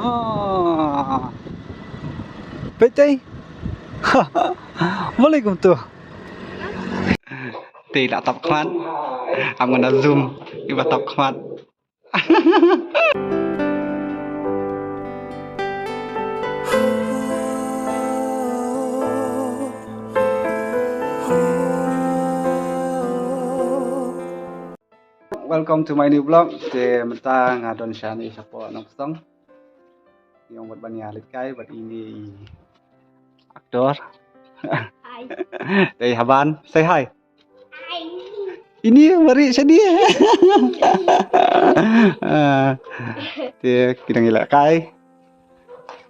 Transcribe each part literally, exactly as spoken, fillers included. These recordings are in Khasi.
Ah. Peit te. Malikum tu. Te la tap khmat. Am gonna zoom. Iba tap khmat. Welcome to my new vlog. Te mynta nga don shane shapoh Nongstoiñ. Ïa, ong bad ban ïa leit kai bad ine i actor. Hi. Te haban, say hi. Hi. Ine mari shane. Ah, te ki dang ïa leit kai.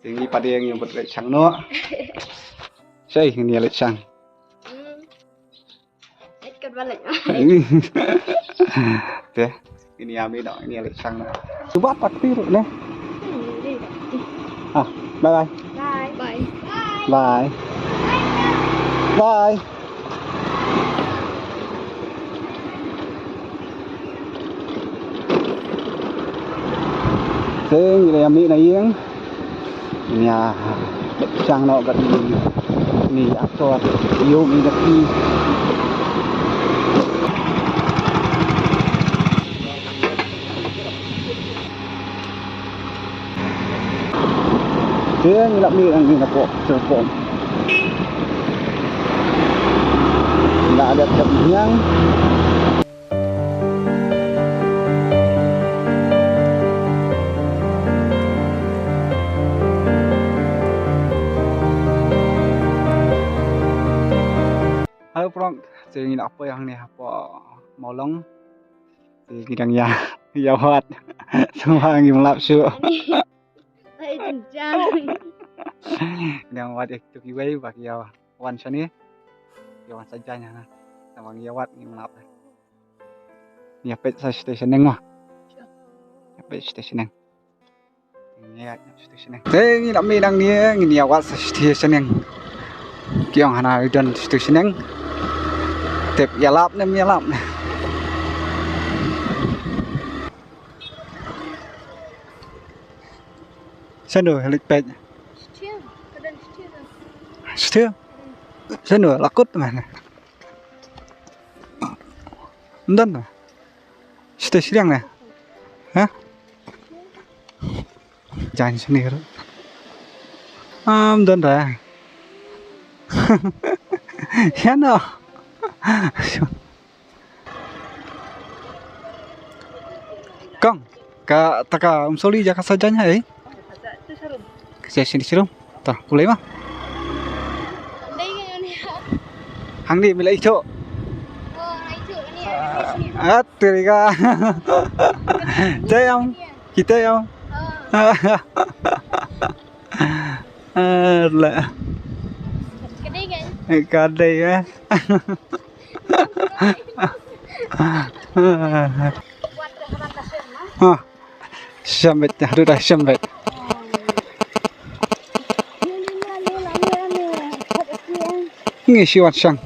Te ngi pat ïa ngi bad leit shang noh. Say ngi ïa leit shang. Hmm. Te, ini ami dong, ini alik sang na. Coba pat piru ne. Ah, bye bye. Bye. Bye. Bye. Bye. Te ngi la ïa mih na ïing. Ngi ïa shang noh bad ine i actor, ïoh ïa i da phi. Te ngi la mih na ïing hapoh Sengpom. Ngi la dep dep ïing. Hello paralok, te ngi la poi hangne hapoh Mawlong. Te ngi dang ïa, ïa wad. Sngewbha ngim lap shuh. Ai, jingjang. Ngi dang wad ïa kitu kiwei ba ki ïa wan shane. Ïa wan sa jaiñ hana. Tang ba ngi ïa wad ngim lap. Ngi ïa peit sa station eng ma. Ïa peit station eng. Ngi ïa station eng. Te ngi la mih nangne, ngi ïa wad sa station eng. Ki ong hana i don station eng. Tip ïalap ne ym ïalap ne. Shano leit peit? Station, ka don station. Station? Shano la kut ma ne? Ym don ma? Station ne? Ha? Jan sini ru. Am don da. Ya no. Kong, ka taka um soli ja ka sa jan hai. Ka sa sini sirum. Ta, pulai ma. Hang ni mila icho. At teriga. Jayam. Kita ya. Ah, la. Kadai ya. Ha. Shambet, aduh dah shambet. Ngi shi wan shang.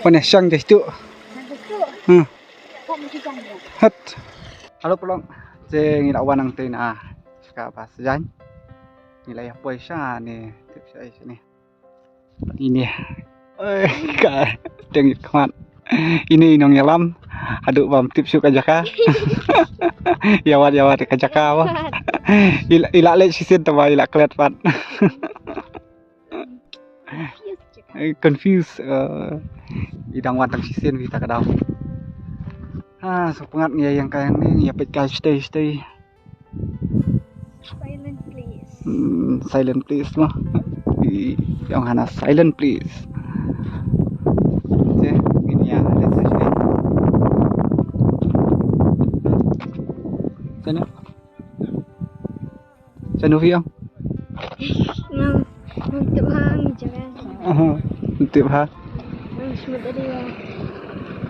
Wan shang deh tu. Hmm. Hat. Halo paralok, te ngi la wan nangta na sha ka ba sa jaiñ. Ngi la ïa poi shane, tip sha ai shane. Ine. Oi, ka dang ïa khmat. Ine i nongïalam. Haduh bam tip shuh ka jaka. Ïa wad, ïa wad ka jaka ba. I la, i la leh shisien te ba i la klet pat. Confused, eh, i dang wan tang shisien kita ka daw. Ha, sngewpyngngad ngi ïa ïeng kai hangne, ngi ïa peit kai shatei shatei. Silent place. Hmm, silent place ma. I ong hana silent place. Te ngin ïa leit sha shatei. Sana. Shano phi ong? Ngam, ngam tip ha ngi jaka. Aha, ngam tip ha. Ngam smet adi ya.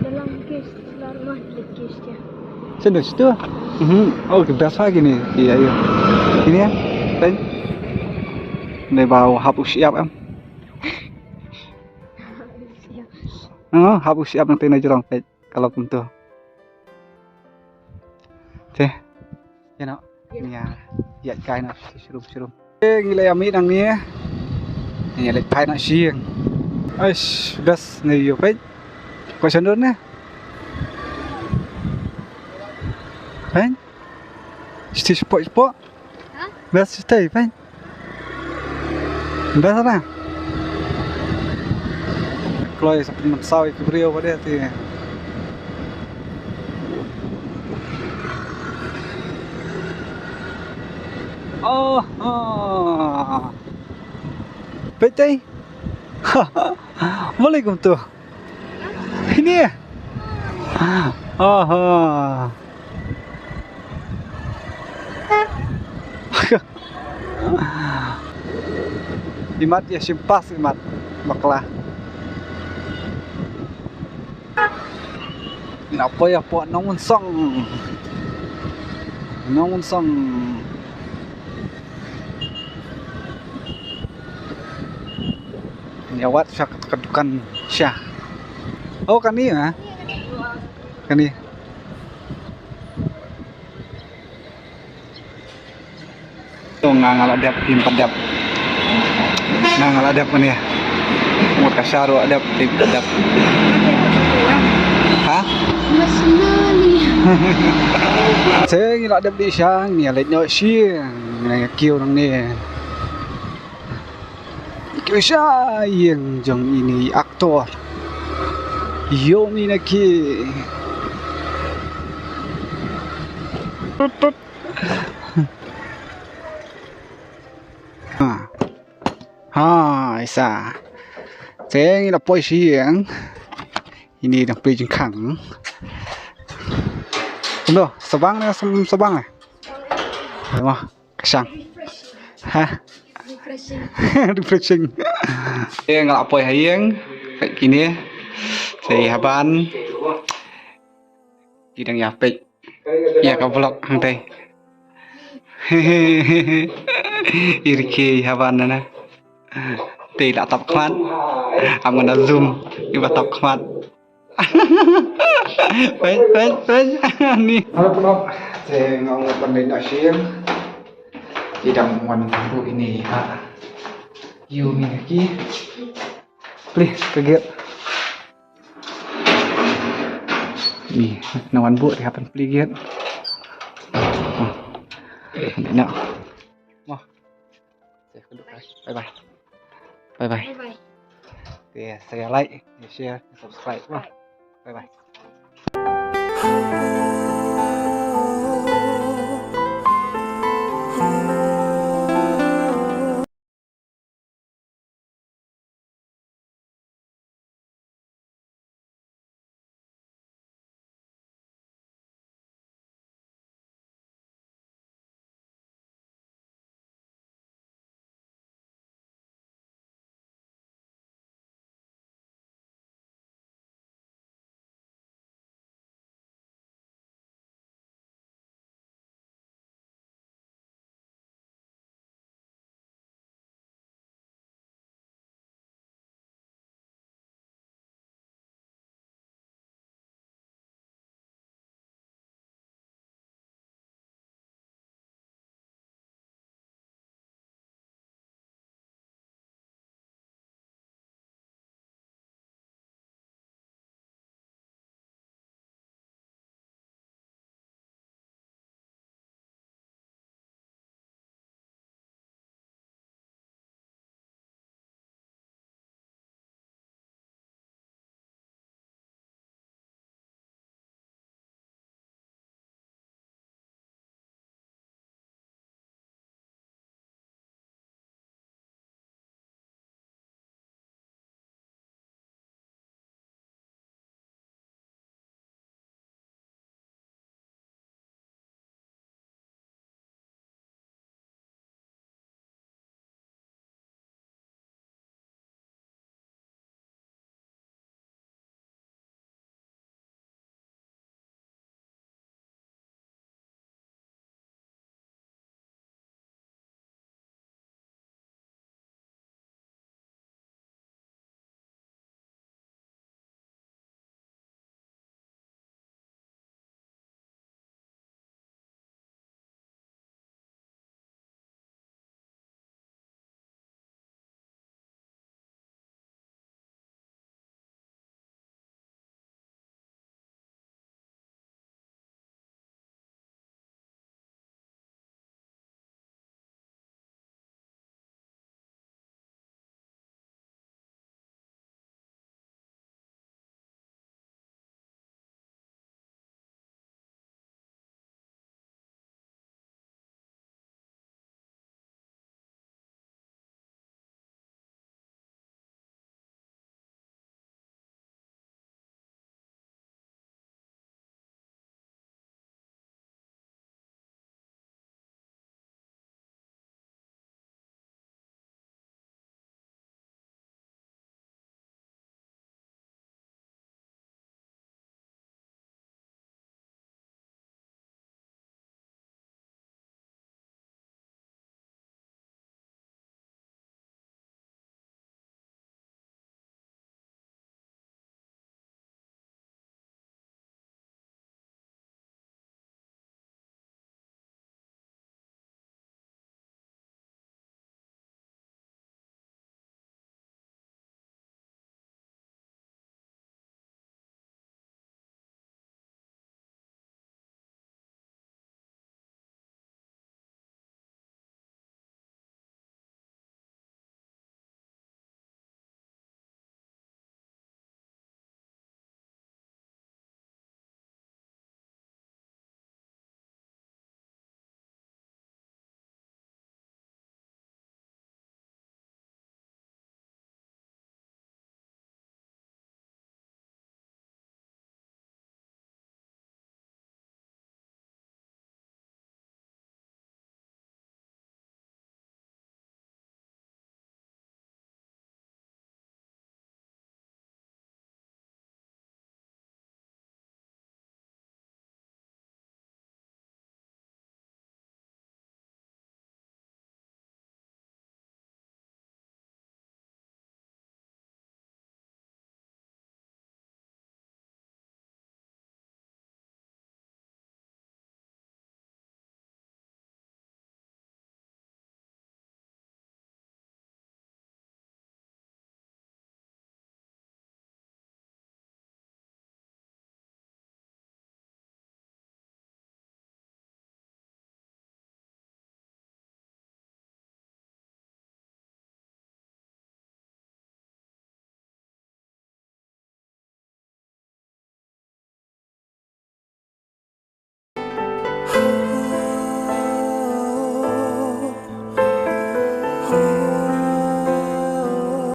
Dalam kes, dalam mah di kes ya. Shano shitu? Mhm. Oh, ki best ha kine. Iya, iya. Kine ya? Teng. Dei ba hap u shyiap em. Oh, hap u shyiap nangta na jrong peit. Ka la kumto. Te. Ïa no. Ïa, ïa kai na shrum shrum. Eh, ngi la ïa mih nangne. Ngi la phai na shying. Aish, best ne ïoh peit. Ko shandor ne. Peit. Sti spot spot. Best stay, peit. Best lah. Kloi sa pynmynsaw ïa ki briew ba dei te. Oh, oh. Peit te. Boleh kum tu. Ini. Aha. Imat ïa shim pass imat bakla. Ina poi ïa poi Nongmynsong. Nongmynsong. Ïa wat sha ka dukan sha. Oh, kane ah. Kane. To nga nga la dep, phim pat dep. Nga nga la dep kane. Mut ka sha ruh dep, phim pat dep. Ha? Te ngi la dep dih sha, ngi la leit noh sha ïing, ngi la kiew nangne. Kiew sha ïing jong ine i actor. Ïoh ine ki. Tut, tut. Ha. Ha, isa. Te ngi la poi sha ïing. Ine dang plie jingkhang. Kumno, sa bang ne, sa, sa bang ne? Wah, ka shang. Ha? Refreshing. Refreshing. Te nga la poi ha ïing. Peit kine. Te haban. Ki dang ïa peit ïa ka vlog hangtai. Iri ki haban na na. Te la tap khmat. Am ngana zoom. Iba tap khmat. Peit, peit, peit. Ni. Halo, pynlong. Te nga ong ban leit noh sha ïing. Ki dang wan buh ine ha. Ïoh ine ki. Plie ka gate. Ni, na wan buh, ri hap ban plie gate. Oh. Ni na. Mo. Bye bye. Bye bye. Bye bye. Okay, sa like, share, subscribe. Mo. Bye bye.